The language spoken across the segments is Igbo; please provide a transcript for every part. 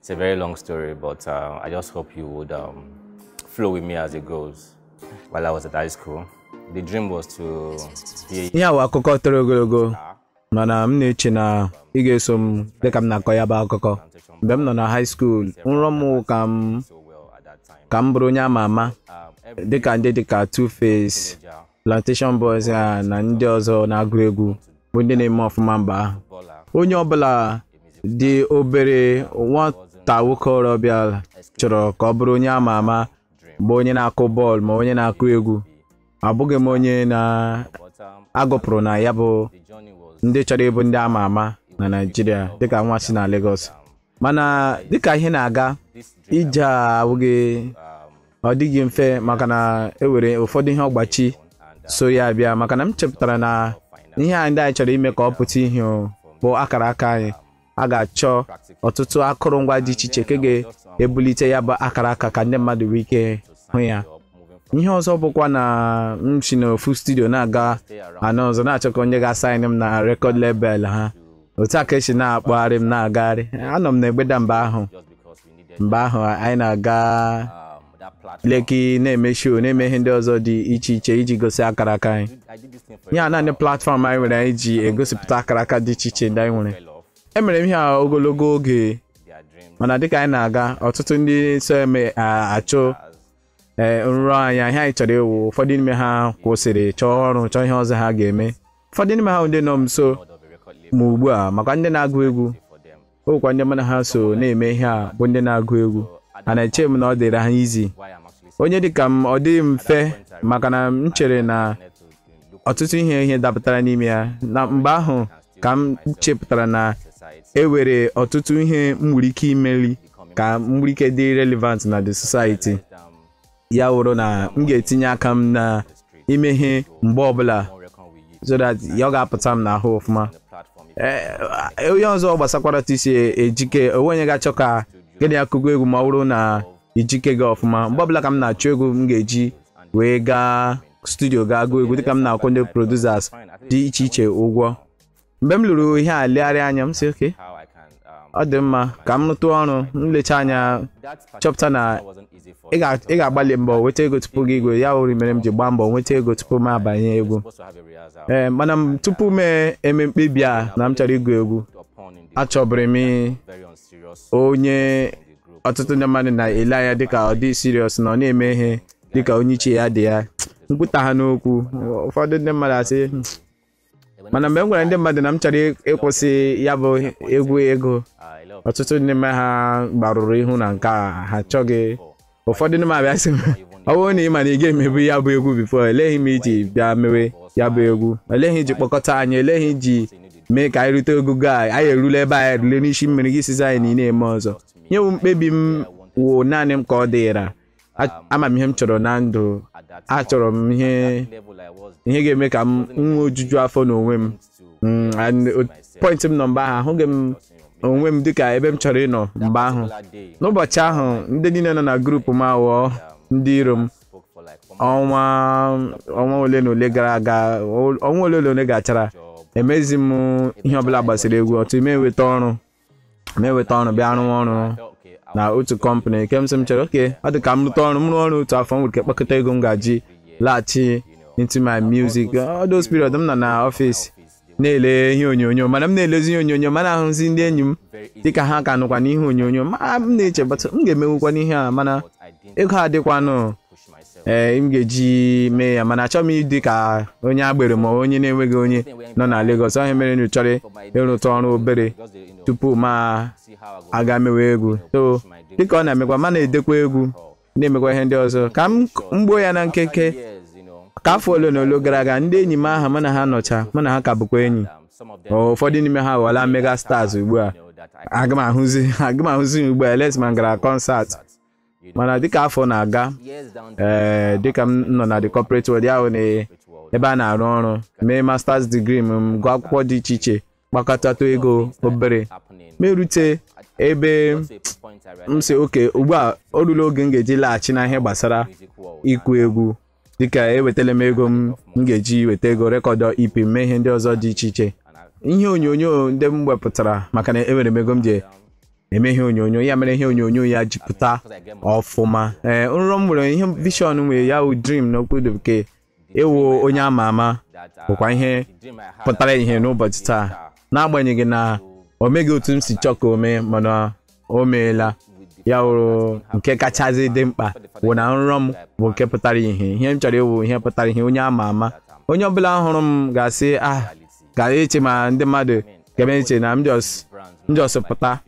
It's a very long story, but I just hope you would flow with me as it goes. While I was at high school, the dream was to be Ihe a wụ akụkọ toro ogologo, mana m na-eche na ị ga-eso m dịka m na-akọ ya bụ akụkọ. Mgbe m nọ na high school, nrọ m wụ ka m so well at that time. ka m bụrụ onye ama ama dịka ndị dịka Two Face, Plantation Boys a na ndị ọzọ na-agụ egwu bụ ndị na-eme ọfụma mgbe ahụ. Onye ọbụla dị obere, nwata nwokorobịa, chọrọ ka ọ bụrụ onye ama ama, bụ onye na-akụ bọọlụ ma onye na-akụ egwu. Abụghị m onye na-agụpụrụ na ya bụ The journey was ndị chọrọ ịbụ ndị ama ama na Naịjirịa dịka nwa si na Lagos. Mana dịka ihe na-aga, ije a abụghị, ọ dịghị mfe, maka na e nwere ụfọdụ ihe ọgbachi so ya bịa, maka na m chepụtara na ihe a ndị anyị chọrọ ime ka ọ pụta ihe o, bụ akara aka anyị a ga-achọ ọtụtụ akụrụngwa dị iche iche nke ga-ebulite ya bụ akara aka ka ndị mmadụ nwee ike hụ ya. Ihe ọzọ bụkwa na m si n'ofu studio na-aga anọ ọzọ, na-achọ ka onye ga-asign m na record label ha. Otu a ka esi na-akpọgharị m, na-agagharị. Anọ m na Egbeda mgbe ahụ. Just because we needed Mgbe ahụ anyị na-aga that platform. Lekki na-eme show, na-eme ihe ndị ọzọ dị iche iche iji gosi akara aka anyị. I did this thing for Ihe a naanị platform anyị nwere anyị ji egosipụta akara aka dị iche iche ndị anyị nwere. fell off Emere m ihe a ogologo oge, their dreams. mana dịka anyị na-aga, ọtụtụ ndị so eme achụ ee nrọ anyị, ihe anyị chọrọ ịwụ, ụfọdụ n'ime ha kwụsịrị, chọọ ọrụ, chọọ ihe ọzọ ha ga-eme. Ụfọdụ n'ime ha bụ ndị nọ m nso Of a record label ma ugbu a, maka ndị na-agụ egwu for them. o nwekwa ndị mụ na ha so na-eme ihe a bụ ndị na-agụ egwu, mana eche m na ọ dịrị ha izi. Why I'm actually Onye dịka m, ọ dịghị mfe, maka na m chere na to look ọtụtụ ihe dapụtara n'ime ya na mgbe ahụ ka m chepụtara na society e nwere ọtụtụ ihe m nwere ike imeli ka m nwere ike dị relevant na the society. Ya wụrụ na m ga-etinye aka m na ime ihe mgbe ọbụla reckon we use so that ya ọ ga-apụta m n'ahụ ọfụma. the platform. Ee, onye ọzọ gbasakwara isi ejike onwe, onye ga-achọ ka gịnị akụkọ egwu ma ọ bụrụ na ijike gị ọfụma. Mgbe ọbụla ka m na-achọ egwu m ga-eji wee gaa studio gaa gụọ egwu, dịka m na-akwụ ndị producers dị iche iche ụgwọ. Mgbe m lụrụ ihe a, legharị anya, m sị oke How I can ọ dị mma ka m rụtụ ọrụ m, lecha anya, that chọpụta na wasn't easy for ị ga-agbalị mbọ nweta ego tupu gị igwe ya wụrụ mere m ji gbaa mbọ nweta ego tupu m abanye egwu. Supposed to have a rehearsal Ee, mana m tupu m eme mkpebi a na m chọrọ ịgụ egwu, upon in the achọbụrụ m very unserious onye ọtụtụ ndị mmadụ na-ele anya dịka ọ dị serious na ọ na-eme ihe dịka onye iche ya dị ya nkwuta ha n'okwu. Ụfọdụ ndị mmadụ asị, Mana mgbe m gwara ndị mmadụ na m chọrọ ịkwụsị ya bụ egwu ego, a lot of ọtụtụ n'ime ha gbarụrụ ihu na nke a ha chọghị. Ụfọdụ n'ime abịa sị m, ọ bụrụ na ị ma na ị ga-emebu ya bụ egwu before, eleghị m iji bịa mewe ya bụ egwu? Eleghị iji kpọkọta anyị? Eleghị iji mee ka anyị rute ogogo a anyị erule ebe anyị erule n'isi mmiri gị sizi anyị na ị na-eme ọzọ? Nye m mkpebi m wụ naanị m ka ọ dịra. Ama m ihe m chọrọ na ndụ. Achọrọ m ihe level I was ihe ga-eme ka m nwee ojuju afọ n'onwe m. And point m nọ mgbe ahụ, ahụghị m onwe m dịka ebe m chọrọ ịnọ mgbe ahụ. that day N'ụbọchị ahụ, ndị niile nọ na group m aghọọ ndị iro m. spoke for like one Ọnwa ole na ole gara aga, ọnwa ole na ole gachara, emezi m ihe ọbụla gbasara egwu otu eme enweta ọrụ, bịa rụwa ọrụ okay I na otu company nke m sị m chere oke ọ dị ka m rụta ọrụ, m rụọ ọrụ otu afọ, m nwere ike kpakọta ego m ga-ji laghachi into my music. All those period m nọ na office na-ele ihe onyonyo, mana m na-elezi ihe onyonyo, mana ahụzi ndị enyi m dịka ha ka nọkwa n'ihe onyonyo, ma m na-eche, but m ga-emenwukwa n'ihe a, mana ego adịkwanụ push myself. Ee, m ga-eji mee ya, mana achọghị m ịdị ka onye agbero ma onye na-enweghị onye nọ na Lagos. Ọ ihe mere na chọrọ ịrụta ọrụ obere Just dey, tupu ma see how I go aga mewe egwu. So dịka ọ na-emekwa, ma na-edekwa egwu, na-emekwa ihe ndị ọzọ ka m mgbuo ya na nkeke. years. Ka afọ ole na ole gara aga, ndị enyi m ahụ mụ na ha nọcha, mụ na ha ka bụkwa enyi. Some of them Ụfọdụ n'ime ha aghọọla mega stars ugbu a. know that I Aga m ahụzi ugbu a les ma gara concert. Mana dịka afọ na-aga, years down the ee, dịka m nọ na the corporate world ya hụ na ebe a na-arụ ọrụ, mee masters degree m, gụọ akwụkwọ dị iche iche, gbakọtatụ ego obere, happening. merute ebe To a point I m si oke ugbu a o rula oge m ga-eji laghachi na ihe gbasara music world. ịkụ egwu, dịka ewetala m ego m m ga-eji weta ego record EP, mee ihe ndị ọzọ dị iche iche, ihe onyonyo ndị m wepụtara, maka na enwere m ego m ji eme ihe onyonyo ya mere ihe onyonyo ya jupụta ọfụma. Ee, nrọ m nwere, ihe vision nwere ya wụ dream n'okwu bekee, ịwụ onye ama ama bụkwa ihe pụtara ihe n'ụbọchị taa, n'agbanyeghị na o meghị otu m si chọọ ka o mee, mana o meela. Ya wụrụ nke kachasị dị mkpa bụ na nrọ m bụ nke pụtara ihe, ihe m chọrọ ịwụ ihe pụtara ihe, onye ama ama. Onye ọbụla hụrụ m ga-asị ah, ga-eche ma ndị mmadụ ga-eme eche na m just pụta.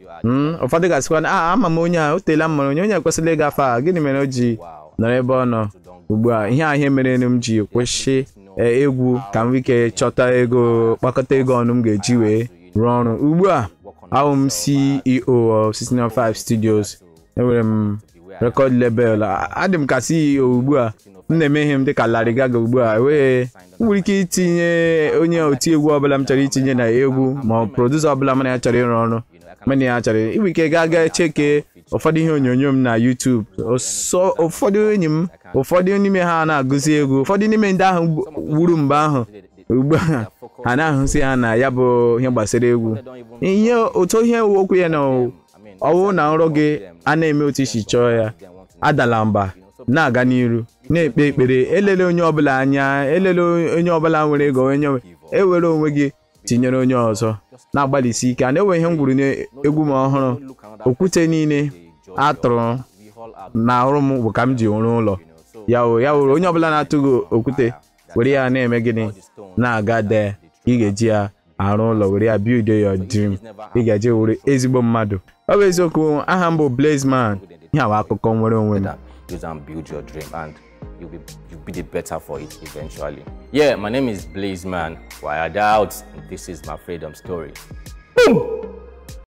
Ụfọdụ ga-asịkwa na ah, ama m onye a, o teela m mara onye, onye ekwesịrị ịgafe a, gịnị mere o ji nọrọ ebe ọ nọ ugbu a? Ihe a ihe mere m ji kwụsị egwu ka m ike chọta ego, kpakọta ego ọnụ m ga-eji wee rụọ ọrụ. Ugbu a awụ m CEO of 1605 Studios, enwere m record label, adị m ka CEO ugbu a. M na-eme ihe m dịka Larry Gaga ugbu a, wee m nwere ike itinye onye oti egwu ọbụla m chọrọ itinye na egwu, ma ọ producer ọbụla mana ya chọrọ ịrụ ọrụ mana ya chọrọ inwe ike gaa gaa cheke ụfọdụ ihe onyonyo m na YouTube. Ụfọdụ enyi m, ụfọdụ n'ime ha na-agụzi egwu, ụfọdụ n'ime ndị ahụ wuru mgbe ahụ ugbu a ha na-ahụzi ha na ya bụ ihe gbasara egwu. Ihe otu ihe okwu ya na ọwụ na nrọ gị a na-eme otu isi chọọ ya, adala mba, na-aga n'iru, na-ekpe ekpere, elele onye ọbụla anya, elele onye ọbụla nwere ego, onye ewere onwe gị tinyere onye ọzọ, na-agbalịsi ike. A na-enwe ihe m gwuru n'egwu m ọhụrụ, okwute niile a tụrụ na ọrụ m bụ ka m ji rụọ ụlọ. Ya wụrụ onye ọbụla na-atụghị okwute were ya na-eme gịnị, na-aga dee, ị ga-eji ya arụ ụlọ, were ya build your dream, ị ga-eji were ezigbo mmadụ. Ọ bụ eziokwu, aha m bụ Blazeman. Ihe awa akụkọ nwere onwe m. Use and build your dream, and you'll be the better for it eventually. Yeah, my name is Blazeman. Wired out. This is my freedom story. Boom!